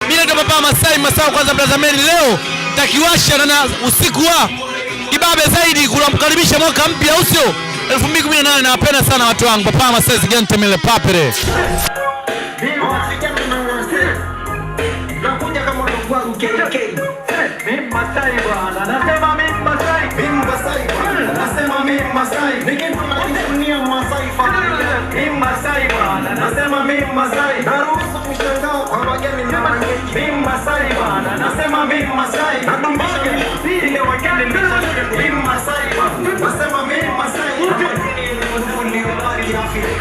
Mimi naitwa Papa Masai Masai, kwanza mtazameni leo takiwasha na usiku wa kibabe zaidi kumkaribisha mwaka mpya, au sio? 2018. Nawapenda sana watu wangu. Papa Masai Zigantemele papere. Nakuja kama ndugu KK. Mimi Masai bwana, nasema mimi Masai. Mimi Masai bwana, nasema mimi Masai. Nikitumia Masai familia. Mimi Masai bwana, nasema mimi Masai. Naruhusu mshangao kwa wageni na wenyeji. Mimi Masai bwana, nasema mimi Masai. Nadumisha ile wageni mimi Masai bwana, nasema mimi Masai. Afrika.